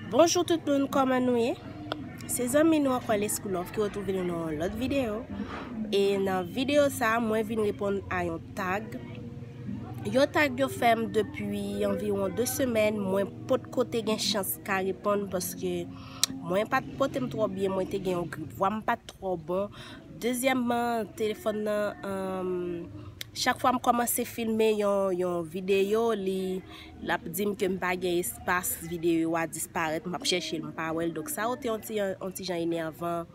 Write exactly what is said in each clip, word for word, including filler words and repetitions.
Bonjou tout moun, kòman nou ye? Se zanmi nou ankò, Leskou Love, ki retwouve nou nan yon lòt videyo. E nan videyo sa a, mwen vin reponn a yon tag. Yon tag yo fè m depi anviwon de semèn, mwen potko te gen chans ka reponn paske mwen pa t pote m twò byen, mwen te gen yon grip. Vwa m pa t twò bon. Dezyèmman, telefòn nan, um, chak fwa m kòmanse filme yon, yon videyo, li, l ap di m ke m pa gen espas, videyo a disparèt, m ap chèche l, m pa wè l. Donk, sa yo te yon ti, yon ti jan enèvan.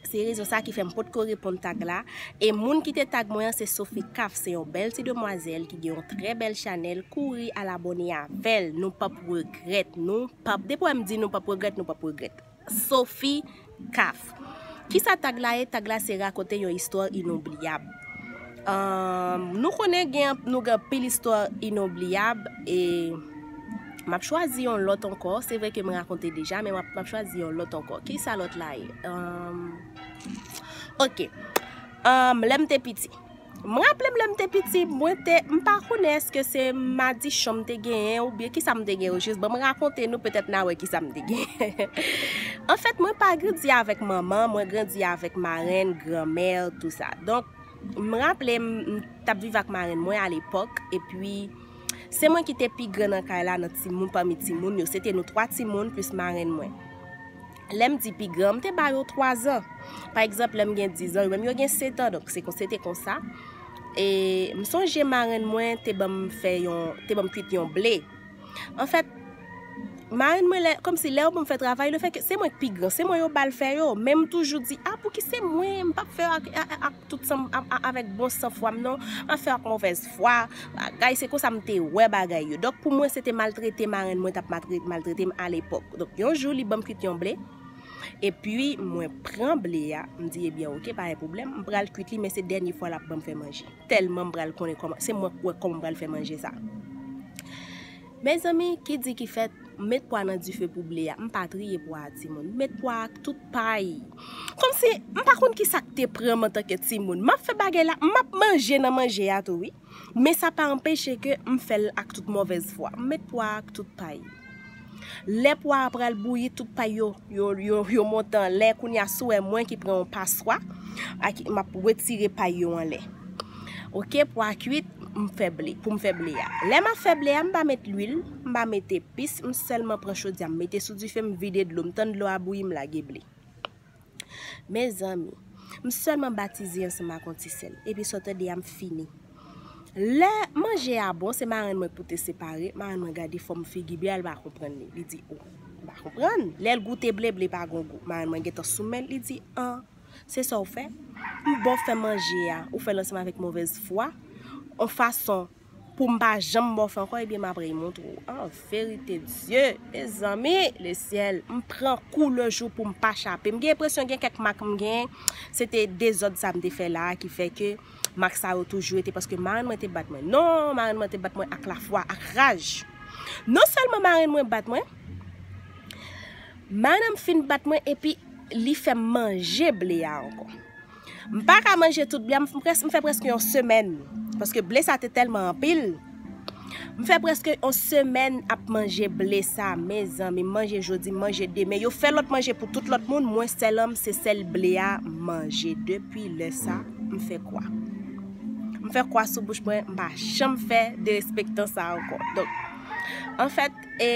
Se rezon sa ki fè m potko reponn tag la. E moun ki te tag mwen an, se Sophie Kaf, se yon bèl ti demwazèl ki gen yon trè bèl chanèl. Kouri al abòne avè l, nou p ap regrèt, nou p ap, depi w wè m di nou p ap regrèt, nou p ap regrèt. Sophie Kaf. Kisa tag la ye? Tag la se rakonte yon istwa inoubliyab. Ahn, nou konnen gen, nou gen pil istwa inoubliyab e m ap chwazi yon lòt ankò. Se vre ke m rakonte deja, men m ap, m ap chwazi yon lòt ankò. Kisa lòt la ye? Ahn, ok. Ahn, lè m te piti. M raple m lè m te piti, mwen te, m pa konnen èske se madichon m te genyen oubyen kisa m te genyen o jis. Bon, m rakonte nou, petèt n a wè kisa m te genyen. Anfèt, mwen pa grandi avèk manman, mwen grandi avèk marenn, granmè, tou sa. Donk, m raple m, m t ap viv ak marenn mwen alepòk, epi se mwen ki te pi gran nan kay la, nan timoun, pami timoun yo. Se te nou twa timoun plis marenn mwen. Lè m di pi gran, m te ba yo twa zan. Pa egzanp, lè m gen diz an, yo menm yo gen sèt an, donk se kon, se te konsa. E m sonje marenn mwen te ban m fè yon, te ban m kwit yon ble. Anfèt, marenn mwen, lè, kòmsi lè yo ban m fè travay, lefètke se mwen k pi gran, se mwen yo ba l fè yo. Men m toujou di, a, pouki se mwen, m p ap fè yo ak, ak, ak tout san m, a, a, avèk bon sanfwa m, non. M ap fè yo ak movèz fwa, bagay, se konsa m te wè bagay yo. Donk, pou mwen, se te maltrete marenn mwen t ap maltre-, maltrete m alepòk. Donk, yon jou, li ban m kwit yon ble. Epi, mwen pran ble a, m di, ebyen, oke, pa gen pwoblèm, m pral kwit li, men se dènye fwa l ap ban m fè manje. Tèlman m pral konnen kòman, se mwen k wè kòman m pral fè manje sa. Mezanmi, ki di ki fèt, m met pwa nan dife pou ble a. M pa triye pwa a, timoun. M met pwa ak tout pay. Kòmsi, m pa konn kisa k te pran m antanke timoun. M ap fè bagay la, m ap manje nan manje a tou, wi. Men sa pa anpeche ke m fè l ak tout movèz fwa. M met pwa ak tout pay. Lè pwa a pral bouyi, tout pay yo, yo, yo, yo monte anlè. Kounye a, si w wè mwen ki pran yon paswa, ak, m ap retire pay yo anlè. Oke, pwa kwit, m fè ble, pou m fè ble a. Lè m ap fè ble a, m pa met lwil, m pa met epis, m sèlman pran chodyè, m mete sou dife, m vide dlo, m tann dlo a bouyi, m lage ble. Mezanmi, m sèlman batize ansanm ak yon ti sèl. Epi sa w tande a, m fini. Lè manje a bon, se marenn mwen k pou te separe. Marenn mwen gade fòm figi ble a, l pa konprann li. Li di, o, m pa konprann. Lè l goute ble, ble pa gon gou. Marenn mwen gentan sou men l, li di, an, se sa w fè? M ba w fè manje a, ou fè l ansanm avèk movèz fwa, yon fason pou m pa janm ba w fè ankò, ebyen m ap remontre w. An verite, Dye, mezanmi, lesyèl, m pran kou lejou pou m pa chape. M gen enpresyon gen kèk mak m gen, se te dezòd sa m te fè la a ki fè ke mak sa yo toujou rete, paske marenn mwen te bat mwen. Non, marenn mwen te bat mwen ak lafwa, ak raj. Non sèlman marenn mwen bat mwen, marenn mwen fin bat mwen, epi li fè m manje ble a ankò. M pa ka manje tout ble a, m près-, m fè prèske yon semèn, paske ble sa te tèlman anpil. M fè prèske yon semèn ap manje ble sa, mezanmi, m manje jodi, m manje demen. Yo fè lòt manje pou tout lòt moun, mwen sèl an m, se sèl ble a m manje. Depi lè sa, m fè kwa. M fè kwa sou bouch mwen, m pa janm fè derespektan sa ankò. Donk, anfèt, e,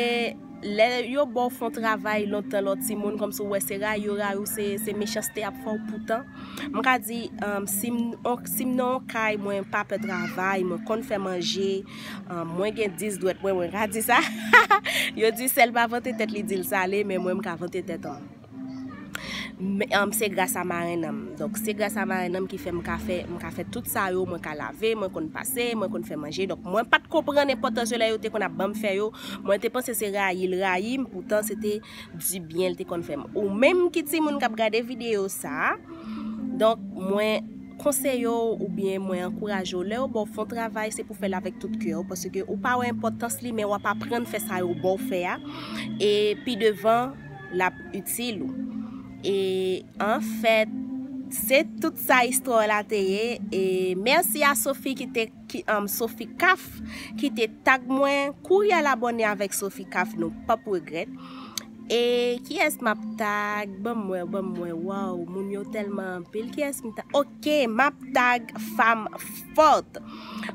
lè yo ba w fè yon travay lontan lè w timoun, kòmsi w wè se rayi yo rayi w, se, se mechanste y ap fè w, poutan, m ka di, um, si m, on, si m nan yon kay, mwen pa pè travay, mwen konn fè manje, um, mwen gen dis dwèt mwen, mwen ka di sa. Yo di sèl pa vante tèt li di l sale, men mwen m ka vante tèt an m. Men, um, se gras a marenn an m. Donk, se gras a marenn an m ki fè m ka fè, m ka fè tout sa yo, mwen ka lave, mwen konn pase, mwen konn fè manje. Donk, mwen pa t konprann enpòtans yo lè yo te konn ap ban m fè yo. Mwen te panse se rayi l rayi m, poutan se te dibyen l te konn fè m. Ou menm ki timoun k ap gade videyo sa a, donk, mwen konseye w oubyen mwen ankouraje w, lè yo ba w fè yon travay, se pou w fè l avèk tout kè w, paske ou pa wè enpòtans li, men w ap aprann fè sa yo ba w fè a, e pi devan, l ap itil ou. E anfèt, se tout sa istwa la te ye. E mèsi a Sophie ki te, ki, um, Sophie Kaf, ki te tag mwen. Kouri al abòne avèk Sophie Kaf, nou p ap regrèt. E kiyès m ap tag? Ban m wè, ban m wè. Waw, moun yo tèlman anpil. Kiyès m tag? Ok, m ap tag Fanm Fòt.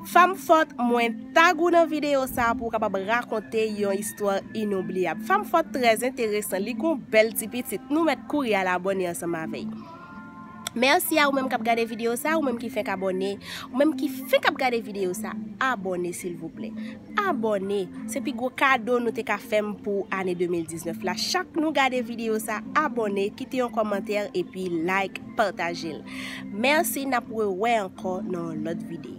Fanm Fòt, mwen tag ou nan videyo sa pou w kapab rakonte yon istwa inoubliyab. Fanm Fòt trè enteresan, li gon bèl ti pitit. Nou mèt kouri al abòne ansanm avè l. Mèsi a ou menm k ap gade videyo sa, ou menm ki fenk abòne, ou menm ki fenk ap gade videyo sa, abòne silvouplè. Abòne, se pi gwo kado nou te ka fè m pou ane de mil diznèf la. Chak nou gade videyo sa, abòne, kite yon kòmantè epi like, pataje l. Mèsi, n ap rewè ankò nan yon lòt videyo.